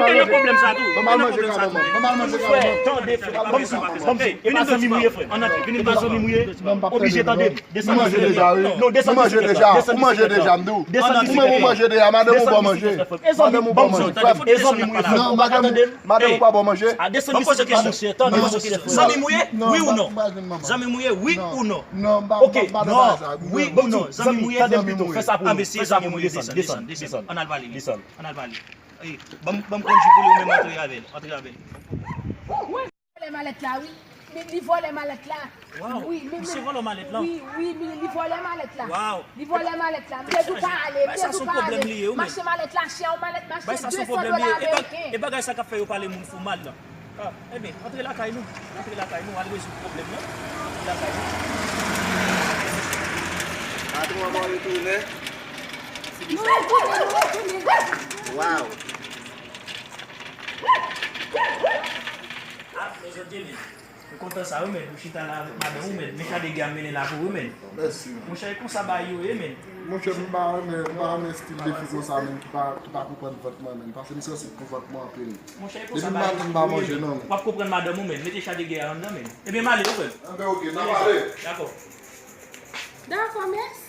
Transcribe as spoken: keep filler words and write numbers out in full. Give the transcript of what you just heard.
Ban m al manje kado, ban m al manje kado, man. Ban m al manje kado, man. Tande, frè. Ban m, ban m, e pa zanmi m ou ye, frè. Ann antre, vini, vini. E pa zanmi m ou ye. Oblije tande. Desann, manje deja, wi. Non, desann, manje deja. Ou manje deja, m di w. Ou menm ou manje deja, madanm ou ba w manje. Madanm ou ba w manje. Frè m, e zanmi m ou ye, frè m. Ou pa ka tande m. Madanm ou pa ba w manje. A, desann isit, monchè, tande, monchè, frè. Zanmi m ou ye? Wi ou non? Zanmi m ou ye? Wi ou non? Ok, non. Wi ou non? Zanmi m ou ye? Tande m pito, fè sa pou mwen. Fè sa pou mwen, desann, desann, desann. Ann al pale. Ann al pale. Ey, ban m, ban m pran ji pou li, ou menm antre avè l. Antre avè l. Vòlè malèt la, wi. Li, li vòlè malèt la. Wi, men, men, misye vòlè malèt la. Wi, wi, li, li vòlè malèt la. Li vòlè malèt la. M te di w pa ale, m te di w pa ale. Mache malèt la chè, yon malèt mache de san dola ameriken. E bagay sa k ap fè yo pale moun fou mal la. Ah, ebyen, antre lakay nou. Antre lakay nou, al rezoud pwoblèm nan. Antre lakay nou. Patwon an retounen. Nou retounen, nou retounen. Waw. Ah, mezanmi, men. M kontan sa, wi, men. Ou chita la avèk madanm ou, men. Men chadegè a mennen la pou ou, men. Mèsi, men. Monchè, e konsa bagay yo ye, men. Monchè, m pa renmen, m pa renmen estil de fi konsa, men, ki pa, ki pa konprann vant mwen, men. Paske m sansiv pou vant mwen anpil. Monchè, e konsa bagay yo ye, men. Depi maten, m pa manje, non, men. W ap konprann madanm ou, men. Mete chadegè a anndan, men. Ebyen, m ale, wi, frè m. Anben, ok, n ap ale. Dakò. Dakò, mèsi.